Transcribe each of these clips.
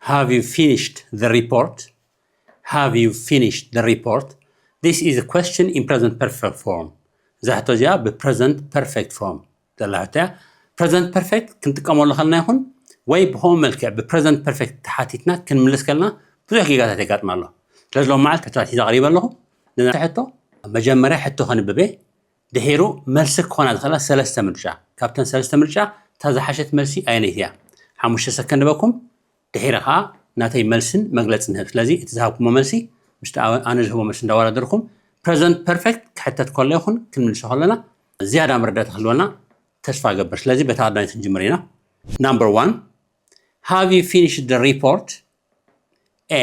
Have you finished the report? Have you finished the report? This is a question in present perfect form. እዛ ሕቶ እዚኣ ብ present perfect form ዘላ ሕቶ እያ። Present perfect ክንጥቀመሉ ከለና ይኹን ወይ ብኸምኡ መልክዕ ብ present perfect ተሓቲትና ክንምልስ ከለና ብዙሕ ጌጋታት የጋጥም ኣሎ። ስለዚ ሎም መዓልቲ ሕቶታት ሒዘ ቀሪበ ኣለኹ። ነዛ ሕቶ መጀመርያ ሕቶ ከንብብ እየ። ድሒሩ መልሲ ክኾና ዝኽእላ ሰለስተ ምርጫ፣ ካብተን ሰለስተ ምርጫ እታ ዝሓሸት መልሲ ኣየነይቲ እያ? ሓሙሽተ ሰከንድ በኩም። ድሒረ ከዓ ናተይ መልስን መግለጽ ንህብ። ስለዚ እቲ ዝሃብኩሞ መልሲ ምስቲ ኣነ ዝህቦ መልሲ እንዳወዳደርኩም present perfect ክሕተት ከሎ ይኹን ክንምልሶ ከለና ዝያዳ መረዳእታ ክህልወና ተስፋ እገብር። ስለዚ በታ ቀዳመይቲ ክንጅምር ኢና። Number one, have you finished the report?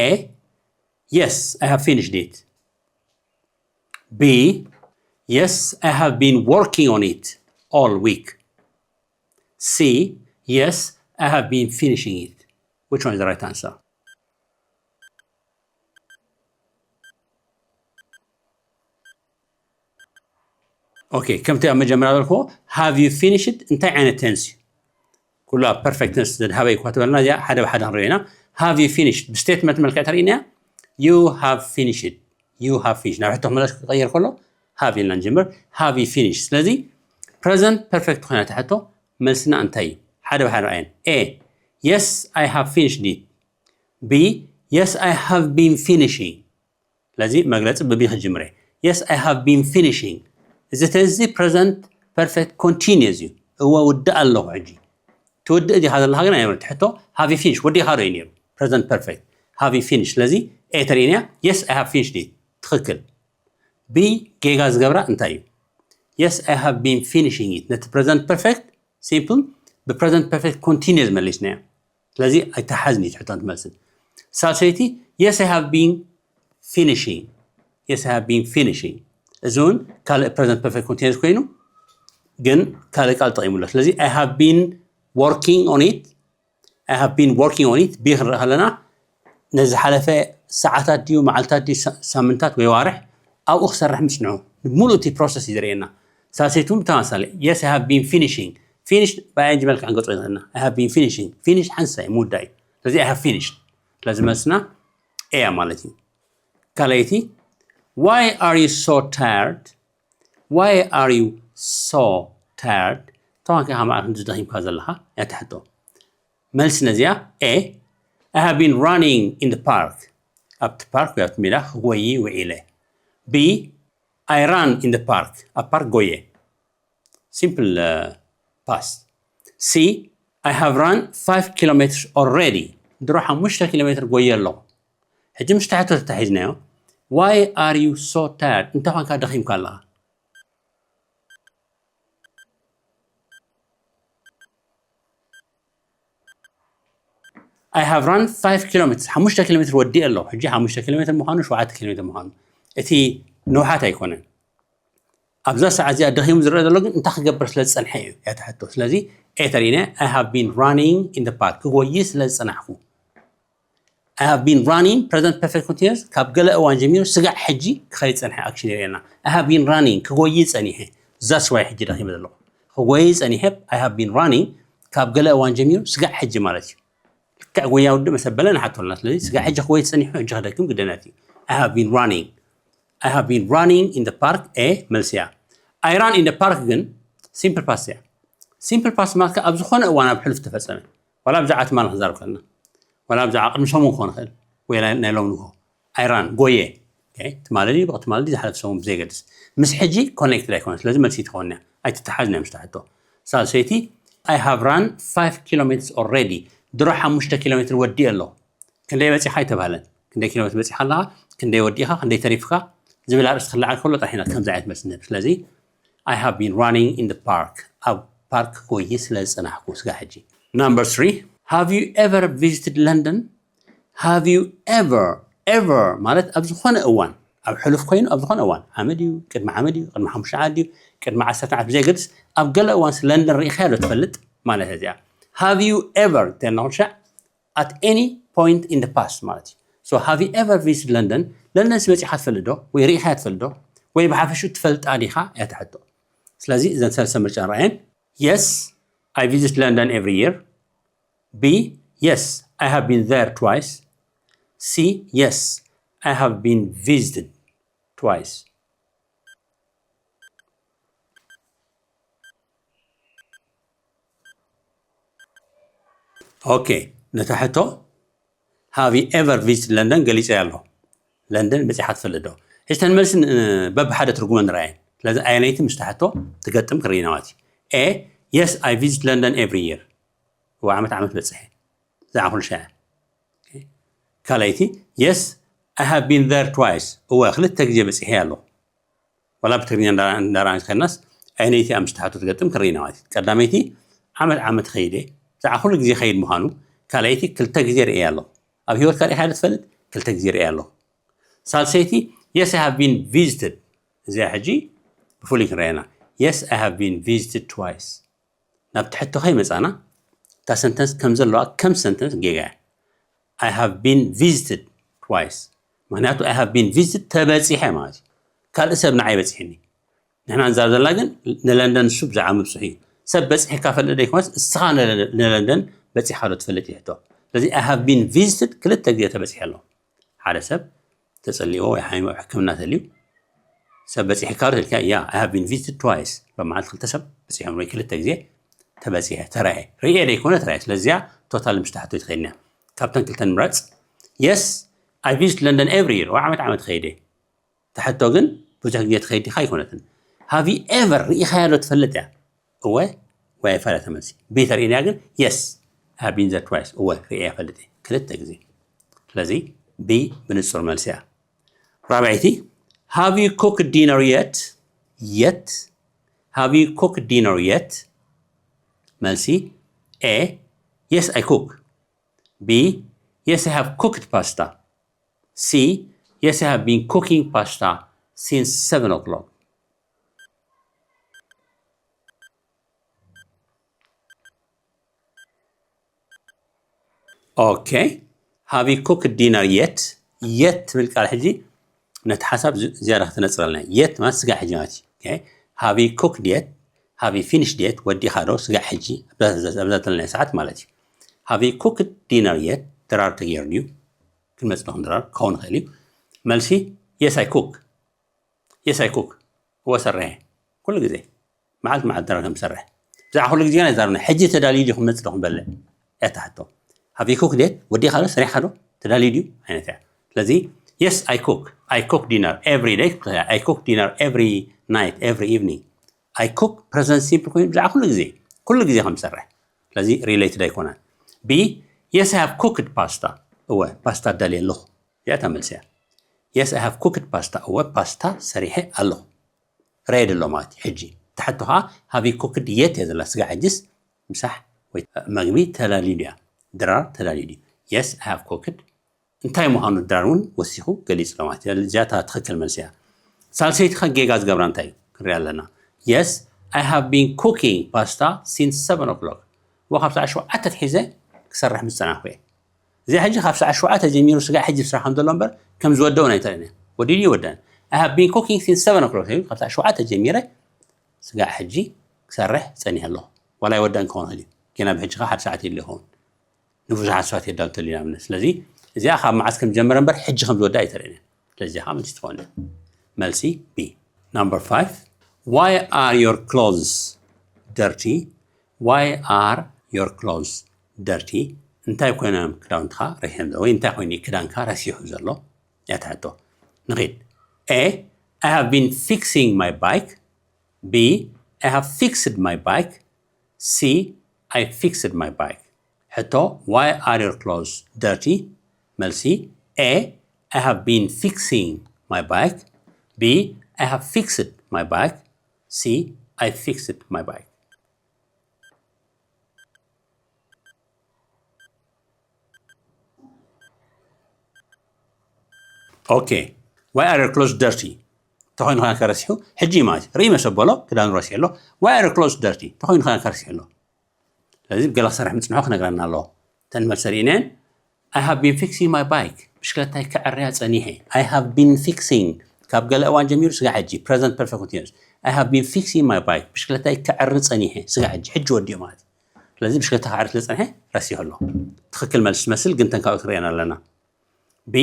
A, yes, I have finished it. B, yes, I have been working on it all week. C, yes, I have been finishing it. Which one is the right answer? Okay, ከምቲ ኣብ መጀመርያ ዝበልኩዎ have you finished እንታይ ዓይነት tense እዩ? ኩሉ ኣብ perfect tense ዘድሃበ እዩ እኳ ትበልና እዚኣ ሓደ ብሓደ ክንሪኦ ኢና። Have you finished ብstatement መልክዕ ተርእይና እያ። You have finished. You have finished ናብ ሕቶ ክመለስ ክቀየር ከሎ have ኢልና ንጅምር። Have you finished? ስለዚ present perfect ኮይና እታ ሕቶ መልስና እንታይ እዩ? ሓደ ብሓደ ርኣየን። A, yes, I have finished it. B, yes, I have been finishing. ስለዚ መግለፂ ብ B ክጅምር እየ። Yes, I have been finishing. እዚ tense እዚ present perfect continuous እዩ። እወ ውድእ ኣለኹ ሕጂ። ትውድእ ዲኻ ዘለኻ ግን ኣይነበረን። እቲ ሕቶ have you finished ወዲእኻ ዶ እዩ ነይሩ? Present perfect have you finished? ስለዚ A ተርእይና እያ። Yes, I have finished it። ትኽክል። B ጌጋ ዝገብራ እንታይ እዩ? Yes, I have been finishing it። ነቲ present perfect simple ብ present perfect continuous መሊስናዮ። ስለዚ ኣይተሓዝን እዩ ትሕቶን ትመልስን። ሳልሰይቲ yes, I have been finishing። Yes, I have been finishing። እዚ እውን ካልእ present perfect continuous ኮይኑ ግን ካልእ ቃል ጠቒሙሎ። ስለዚ I have been working on it። I have been working on it። B ክንርኢ ከለና ነዚ ዝሓለፈ ሰዓታት ድዩ መዓልታት ድዩ ሳ- ሳምንታት ወይ ዋርሕ ኣብኡ ክሰርሕ ምፅንሑ ሙሉእ እቲ process እዩ ዘርእየና። ሳልሰይቲ እውን ብተመሳሳሊ yes, I have been finishing። Finish ብ I N G መልክዕ ክንገጾ ይኽእልና። I have been finishing። Finish ሓንሳይ ምውዳእ እዩ። ስለዚ I have finished። ስለዚ መልስና A እያ ማለት እዩ። ካልኣይቲ why are you so tired? Why are you so tired? ተዋንካ ካብ መዓልቲ ዝደኺምካ ዘለኻ እያ ትሕቶ። መልሲ ነዚኣ A, I have been running in the park። ኣብቲ ፓርክ ወይ ኣብቲ ሜዳ ክጎዪ ውዒለ። B, I ran in the park። ኣብ ፓርክ ጎየ። Simple past። C, I have run five kilometers already። ድሮ ሓሙሽተ ኪሎ ሜትር ጎየ ኣለኹ። ሕጂ ምስ ትሕቶ ተታሒዝናዮ why are you so tired? እንታይ ኳንካ ደኺምካ ኣለኻ? I have run five kilometers ሓሙሽተ ኪሎ ሜትር ወዲእ ኣለኹ። ሕጂ ሓሙሽተ ኪሎ ሜትር ምዃኑ ሸውዓተ ኪሎ ሜትር ምዃኑ እቲ ንውሓት ኣይኮነን። ኣብዛ ሰዓት እዚኣ ደኺሙ ዝረአ ዘሎ ግን እንታይ ክገብር ስለ ዝጸንሐ እዩ እያ ትሕቶ። ስለዚ A ተሪነ I have been running in the park ክጎዪ ስለ ዝጸናሕኩ። I have been running present perfect continuous ካብ ገለ እዋን ጀሚሩ ስጋዕ ሕጂ ክኸይድ ጸንሐ ኣክሽን የርእየና። I have been running ክጎዪ ጸኒሐ። That's why ሕጂ ደኺመ ዘለኹ። ክጎዪ ጸኒሐ I have been running ካብ ገለ እዋን ጀሚሩ ስጋዕ ሕጂ ማለት እዩ። ልክዕ ጎያ ውድእ መሰበለ ንሓቶ ኣለና። ስለዚ ስጋዕ ሕጂ ክጎዪ ጸኒሑ ሕጂ ክደክም ግደነት እዩ። I have been running. I have been running in the park A መልሲ እያ። I ran in the park ግን simple past እያ። Simple past ማለት ኣብ ዝኾነ እዋን ኣብ ሕሉፍ ተፈጸመ። ዋላ ብዛዕባ ትማሊ ክንዛረብ ከለና ዋላ ብዛዕባ ቅድሚ ሰሙን ክኾን ይኽእል ወይ ናይ ናይ ሎም ንግሆ I ran ጎየ ትማሊ ድዩ ብቅትማሊ ድዩ ዝሓለፈ ሰሙን ብዘይገድስ ምስ ሕጂ connected ኣይኮነን። ስለዚ መልሲ ትኸውን እያ ኣይትተሓዝ ናይ ምስታ ሕቶ። ሳልሰይቲ I have run five kilometers already ድሮ ሓሙሽተ ኪሎ ሜትር ወዲእ ኣለኹ። ክንደይ በፂኻ ኣይተባህለን። ክንደይ ኪሎ ሜትር በፂኻ ኣለኻ፣ ክንደይ ወዲእኻ፣ ክንደይ ተሪፍካ ዝብል ኣርእስቲ ክለዓል ከሎ ጥራሕ ኢና ከምዚ ዓይነት መልሲ ንህብ። ስለዚ I have been running in the park ኣብ ፓርክ ጎይ ስለ ዝፀናሕኩ ስጋ ሕጂ። Number three, have you ever visited London? Have you ever ever ማለት ኣብ ዝኾነ እዋን ኣብ ሕሉፍ ኮይኑ ኣብ ዝኾነ እዋን ዓመት እዩ ቅድሚ ዓመት እዩ ቅድሚ ሓሙሽተ ዓመት እዩ ቅድሚ ዓሰርተ ዓመት ብዘይገድስ ኣብ ገለ እዋን ለንደን ርኢኻዮ ዶ ትፈልጥ ማለት እዚኣ። Have you ever ተልና ኩልሻዕ at any point in the past ማለት እዩ። So have you ever visited London? ለንደን ሲ መፂኻ ትፈልጥ ዶ ወይ ርኢኻያ ትፈልጥ ዶ ወይ ብሓፈሹ ትፈልጣ ዲኻ እያ ትሕቶ። ስለዚ እዘን ሰለስተ ምርጫ ንርኣየን። Yes, I visit London every year። B, Yes, I have been there twice. C. Yes, I have been visited twice. Okay, ነታ ሕቶ have you ever visited London ገሊጸ ኣሎ። ለንደን በጺሓ ትፈልጥ ዶ? ሕጂ ተን መልሲ በብሓደ ትርጉመን ንርኣየን። ስለዚ ኣየነይቲ ምስታ ሕቶ ትገጥም ክርኢ ኢና ማለት እዩ። A. Yes, I visit London every year. እዋ ዓመት ዓመት በጽሐ። ዝዓኹል ሻያ። ካልኣይቲ፣ Yes, I have been there twice. እወ ክልተ ግዜ በጺሐ ኣለኹ። ዋላ ብትግርኛ እንዳራእን ከድናስ ኣይነይቲ ኣብ ምስታሕቱ ትገጥም ክርኢ ኢና ማለት እዩ። ቀዳመይቲ ዓመት ዓመት ኸይደ ብዛዕባ ኩሉ ግዜ ኸይድ ምዃኑ፣ ካልኣይቲ ክልተ ግዜ ርእየ ኣለኹ። ኣብ ህይወት ካልእ ሓደ ትፈልጥ ክልተ ግዜ ርእየ ኣለኹ። ሳልሰይቲ yes I have been visited። እዚኣ ሕጂ ብፍሉይ ክንረኣየና። Yes I have been visited twice። ናብ ትሕቶ ከይመጻና እታ ሰንተንስ ከም ዘለዋ ከም ሰንተንስ ጌጋ እያ። I have been visited twice። ምክንያቱ I have been visited ተበጺሐ ማለት እዩ። ካልእ ሰብ ንዓይ በጺሕኒ። ንሕና ንዛረብ ዘለና ግን ንለንደን እሱ ብዛዕባ ምብጽሑ እዩ። ሰብ በጺሕካ ፈልጥ ዘይኮነስ እስኻ ንለንደን በጺሕካ ዶ ትፈልጥ እዩ ሕቶ። ስለዚ I have been visited ክልተ ግዜ ተበጺሐ ኣለኹ። ሓደ ሰብ ተጸሊዎ ወይ ሓሚሙ ኣብ ሕክምና ተልዩ ሰብ በጺሕካ ዶ ተልካ? Yeah I have been visited twice። በመዓልቲ ክልተ ሰብ በጺሖም ወይ ክልተ ግዜ ተበጺሐ ተራየ ርእየ ዘይኮነ ተራየ። ስለዚያ ቶታል ምስታሕቶ ትኸይድና ካብተን ክልተን ምረጽ። Yes I visit London every year። ዓመት ዓመት ኸይደ። ተሕቶ ግን ብዙሕ ግዜ ትኸይድ ዲኻ ኣይኮነትን። Have you ever ርኢኻያ ዶ ትፈልጥ እያ? እወ ወይ ኣይፋላተ መልሲ። ቢ ተርእንያ ግን yes I have been there twice። እወ ርእየ ፈልጥ እየ ክልተ ግዜ። ስለዚ ቢ ብንጹር መልሲ እያ። ራብዐይቲ have you cooked dinner yet? Yet have you cooked dinner yet? መልሲ A yes I cook። B yes I have cooked pasta። C yes I have been cooking pasta since seven o'clock። Okay have you cooked dinner yet? Yet ትብል ቃል ሕጂ ነቲ ሓሳብ ዝያዳ ከተነጽረልና። Yet ማለት ስጋዕ ሕጂ ማለት እዩ። Have you cooked yet? Have you finished yet? ወዲኻ ዶ ስጋዕ ሕጂ ኣብዛ ተለናዮ ሰዓት ማለት እዩ። Have you cooked dinner yet? ድራር ተገይሩ ድዩ? ክንመጽእ ዶ ክንድራር ክኸውን ይኽእል እዩ። መልሲ yes I cook። Yes I cook። እወ ሰርሐ ኩሉ ግዜ መዓልቲ መዓልቲ ድራር ከም ዝሰርሕ ብዛዕባ ኩሉ ግዜ ናይ ዛርና ሕጂ ተዳልዩ ዲኹም መጽእ ዶ ክንበልዕ? እያ እታ ሕቶ። Have you cooked yet? ወዲእካ ዶ ሰሪሕካ ዶ ተዳልዩ ድዩ ዓይነት እያ። ስለዚ yes I cook። I cook dinner every day። I cook dinner every night, every evening። I cook present simple ኮይኑ ብዛዕባ ኩሉ ግዜ ኩሉ ግዜ ከም ዝሰርሕ ስለዚ related ኣይኮነን። B yes I have cooked pasta። እወ ፓስታ ኣዳልየ ኣለኹ። እዚኣ እታ መልሲ እያ። Yes I have cooked pasta። እወ ፓስታ ሰሪሐ ኣለኹ። ሬድ ኣሎ ማለት እዩ። ሕጂ ተሕቶ ከዓ have you cooked yet እየ ዘላ። ስጋ ሕጅስ ምሳሕ ወይ መግቢ ተዳልዩ ድያ? ድራር ተዳልዩ ድዩ? Yes I have cooked። እንታይ ምዃኑ ድራር እውን ወሲኹ ገሊጹ ኣሎ ማለት እዩ። እዚኣ እታ ትኽክል መልሲ እያ። ሳልሰይቲ ከ ጌጋ ዝገብራ እንታይ እዩ? ክንሪኣ ኣለና። Yes I have been cooking pasta since seven o'clock። እወ ካብ ሰዓት ሸውዓተ ኣትሒዘ ክሰርሕ ምስ ጸናሕኩ እየ። እዚ ሕጂ ካብ ሰዓት ሸውዓተ ጀሚሩ ስጋዕ ሕጂ ስራሕ ከም ዘሎ እምበር ከም ዝወደውን ኣይተርእን እየ። ወዲኡ ይወደን። I have been cooking since seven o'clock። ካብ ሰዓት ሸውዓተ ጀሚረ ስጋዕ ሕጂ ክሰርሕ ጸኒሐ ኣለኹ። ዋላ ይወደን ክኸውን ይኽእል እዩ። ግን ኣብ ሕጂ ከ ሓደ ሰዓት የድልዮ ይኸውን። ንብዙሓት ሰባት የዳሉ ተልዩ ንኣብነት። ስለዚ እዚኣ ካብ መዓስ ከም ዝጀመረ እምበር ሕጂ ከም ዝወደኣ ኣይተርእን እየ። ስለዚ ከዓ መልሲ ትኸውን እያ። መልሲ B። Number five why are your clothes dirty? Why are your clothes dirty? እንታይ ኮይኖም ክዳውንትኻ ረሲሖም ወይ እንታይ ኮይኑ ክዳንካ ረሲሑ ዘሎ እያ ትሕቶ። ንኺድ። A I have been fixing my bike። B I have fixed my bike። C I fixed my bike። ሕቶ why are your clothes dirty? መልሲ A I have been fixing my bike። B I have fixed my bike። C I fixed my bike። Okay why are your clothes dirty? ተኾይኑ ከረሲሑ ሕጂ ማለት እዩ። ርኢ መሰበሎ ክዳኑ ረሲሑ ኣሎ። Why are your clothes dirty? ተኾይኑ ከረሲሑ ኣሎ። ስለዚ ገለ ክሰርሕ ምጽንሖ ክነግረና ኣለዎ። እተን መልሲ ርኢናየን። I have been fixing my bike። ብሽክለታይ ከዐርያ ጸኒሐ። I have been fixing ካብ ገለ እዋን ጀሚሩ ስጋ ሕጂ present perfect continuous። I have been fixing my bike። ብሽክለታይ ከዐሪ ጸኒሐ ስጋ ሕጂ ሕጂ ወዲኡ ማለት እዩ። ስለዚ ብሽክለታ ክዕሪ ስለ ዝጸንሐ ረሲሑ ኣሎ። ትኽክል መልሲ ትመስል፣ ግን ተንካኡ ክንሪአን ኣለና። B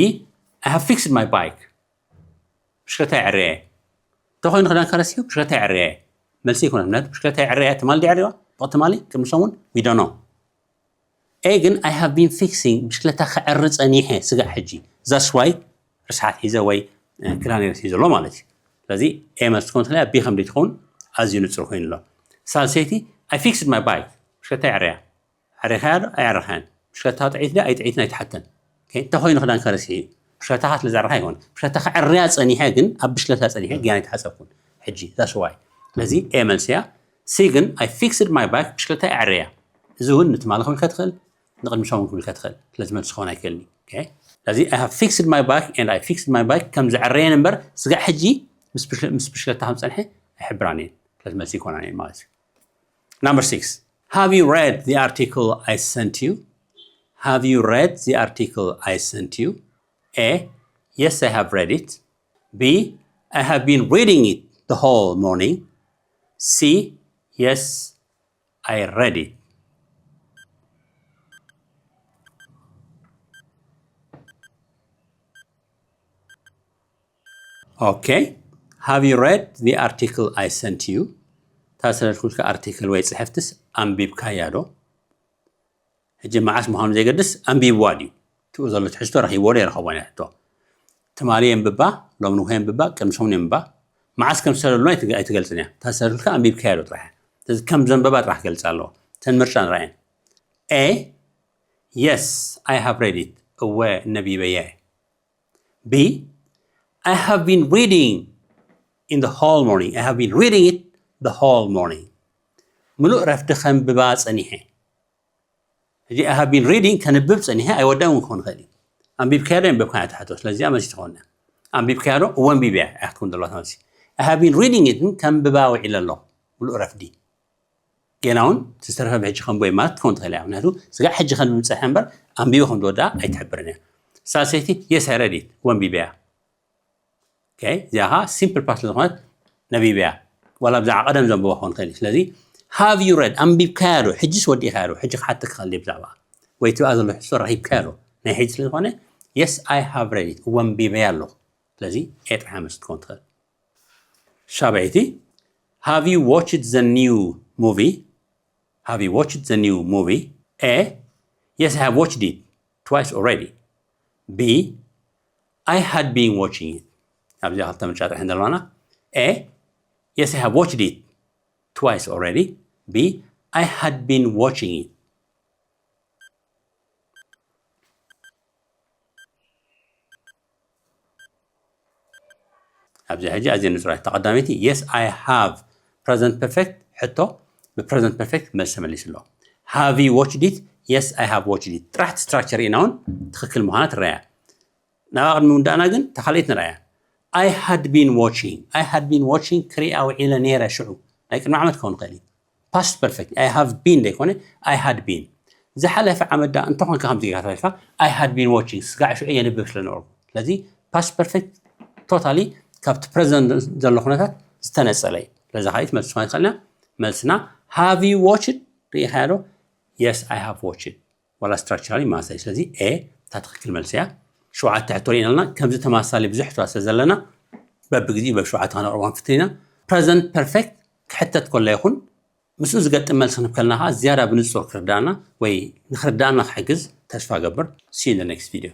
I have fixed my bike፣ ብሽክለታ የዕረየ። እንተኾይኑ ክዳንካ ረሲሑ ብሽክለታ የዕረየ። መልሲ ይኮነ፣ ምክንያቱ ብሽክለታ የዕረየ ትማሊ ድዩ የዕሪዋ? ብቕትማሊ ቅድሚ ሰሙን? We don't know። A ግን I have been fixing፣ ብሽክለታ ክዕሪ ጸኒሐ ስጋዕ ሕጂ። That's why ርስሓት ሒዘ ወይ ክዳን ረሲሑ ዘሎ ማለት እዩ። ስለዚ A መልሲ ትኸውን ትኽእል፣ B ከም ትኸውን ኣዝዩ ንጹር ኮይኑ ኣሎ። ሳልሰይቲ I fixed my bike፣ ብሽክለታ የዕረያ። ኣዕሪኻያ ዶ ኣይኣዕረኻያን? ብሽክለታ ጥዕይቲ ድያ ኣይጥዕይትን ኣይትሓተን። ኦኬ፣ እንተኾይኑ ክዳንካ ረሲሑ እዩ። ብሽክለታኻ ስለ ዘዕረኻ ኣይኮነን። ብሽክለታ ከዕርያ ጸኒሐ ግን ኣብ ብሽክለታ ጸኒሐ ግን ኣይተሓጸብኩን። ሕጂ that's why። ስለዚ A መልሲ እያ። C ግን I fixed my bike፣ ብሽክለታ የዕረያ። እዚ እውን ንትማሊ ክብል ከትኽእል፣ ንቕድሚ ሰሙን ክብል ከትኽእል። ስለዚ መልሲ ክኸውን ኣይክእልን እዩ። ኦኬ፣ ስለዚ I have fixed my bike and I fixed my bike ከም ዘዕረየን እምበር ስጋዕ ሕጂ ምስ ብሽክለ-፣ ምስ ብሽክለታ ከም ዝጸንሐ ኣይሕብራን እየን። ስለዚ መልሲ ይኮናን እየን ማለት እዩ። Number six. Have you read the article I sent you? Have you read the article I sent you? A. Yes, I have read it. B. I have been reading it the whole morning. C. Yes, I read it. Okay. Have you read the article I sent you? እታ ዝሰደድኩልካ ኣርቲክል ወይ ጽሕፍትስ ኣንቢብካያ ዶ? ሕጂ መዓስ ምዃኑ ዘይገድስ ኣንቢብዋ ድዩ? ትኡ ዘሎ ትሕዝቶ ረኺብዎ ዶ ኣይረኸቦን እያ ሕቶ። ትማሊ የንብባ፣ ሎም ንግሆ የንብባ፣ ቅድሚ ሰሙን የንብባ። መዓስ ከም ዝሰደድሉና ኣይትገ-፣ ኣይትገልጽን እያ። እታ ዝሰደድኩልካ ኣንቢብካያ ዶ ጥራሕ እያ። ስለዚ ከም ዘንበባ ጥራሕ ክገልጽ ኣለዎ። እተን ምርጫ ንርኣየን። A. Yes, I have read it. እወ፣ ነቢበያ እየ። B. I have been reading in the whole morning. I have been reading it the whole morning. ምሉእ ረፍዲ ከንብባ ጸኒሐ። ሕጂ I have been reading ከንብብ ጸኒሐ ኣይወዳእን እውን ክኸውን ይኽእል እዩ። ኣንቢብካያ ዶ የንበብካያ ትሓቶ። ስለዚ እዚኣ መልሲ ትኸውን እያ። ኣንቢብካያ ዶ? እወ ኣንቢበያ እያ ክትከውን ዘለዋ እታ መልሲ። I have been reading it ግን ከንብባ ውዒለ ኣለኹ። ምሉእ ረፍዲ። ጌና እውን ዝተረፈ ብሕጂ ከንብቦ እየ ማለት ክትከውን ትኽእል እያ። ምክንያቱ ስጋዕ ሕጂ ከንብብ ጸኒሐ እምበር ኣንቢበ ከም ዝወድኣ ኣይትሕብርን እያ። ሳልሰይቲ Yes, I read it፣ እወ ኣንቢበያ። ኦኬ፣ እዚኣ ኸዓ ሲምፕል ፓስት ስለ ዝኾነት ነቢበያ። ዋላ ብዛዕባ ቀደም ዘንብቦ ክኸውን ይኽእል እዩ። ስለዚ have you read፣ ኣንቢብካያ ዶ? ሕጂስ ወዲእካያ ዶ? ሕጂ ክሓተካ ክእል ብዛዕባ ወይ ትብኣ ዘሎ ሕቶ ረኺብካያ ዶ? ናይ ሕጂ ስለ ዝኾነ Yes, I have read it፣ እወ ኣንቢበያ ኣለኹ። ስለዚ A ጥራሕ መልሲ ክትከውን ትኽእል። ሻብዐይቲ፣ Have you watched the new movie? Have you watched the new movie? A. Yes, I have watched it twice already. B. I had been watching it. ኣብዚኣ ክልተ ምርጫ ጥራሕ ዘለዋና። A. Yes, I have watched it twice already. B. I had been watching it. ኣብዚ ሕጂ ኣዝየ ንጹራት። ተቐዳመይቲ Yes, I have፣ present perfect። ሕቶ ብ present perfect መልሲ ተመሊሱ ኣሎ። Have you watched it? Yes, I have watched it። ጥራሕ እቲ ስትራክቸር ርኢና እውን ትኽክል ምዃና ትረኣያ። ናብኣ ቅድሚ ምውዳእና ግን እታ ካልኣይቲ ንረኣያ። I had been watching፣ I had been watching፣ ክሪኣ ውዒለ ነይረ። ሽዑ ናይ ቅድሚ ዓመት ክኸውን ይኽእል እዩ። Past perfect፣ I have been ዘይኮነ I had been። ዝሓለፈ ዓመት ደኣ እንተኾንካ ከምዚ ጌርካ ተሪፍካ፣ I had been watching፣ ስጋዕ ሽዑ የንብብ ስለ ነበርኩ። ስለዚ past perfect totally ካብቲ present ዘሎ ኩነታት ዝተነጸለ እዩ። ስለዚ ካልኣይቲ መልሲ ትኾን ትኽእልና። መልስና have you watched፣ ርኢኻያ ዶ? Yes, I have watched። ዋላ ስትራክቸራሊ ማለት እዩ። ስለዚ A እታ ትኽክል መልሲ እያ። ሸውዓተ ሕቶ ርኢና ኣለና። ከምዚ ተመሳሳሊ ብዙሕ ሕቶታት ስለ ዘለና በብግዜኡ በብ ሸውዓተ ከነቕርቦ ክንፍትን ኢና። ፕረዘንት ፐርፌክት ክሕተት ከሎ ይኹን ምስኡ ዝገጥም መልሲ ክንብ ከለና ኸዓ ዝያዳ ብንጹር ክርዳእና ወይ ንኽርዳእና ክሕግዝ ተስፋ እገብር። See you in the next video።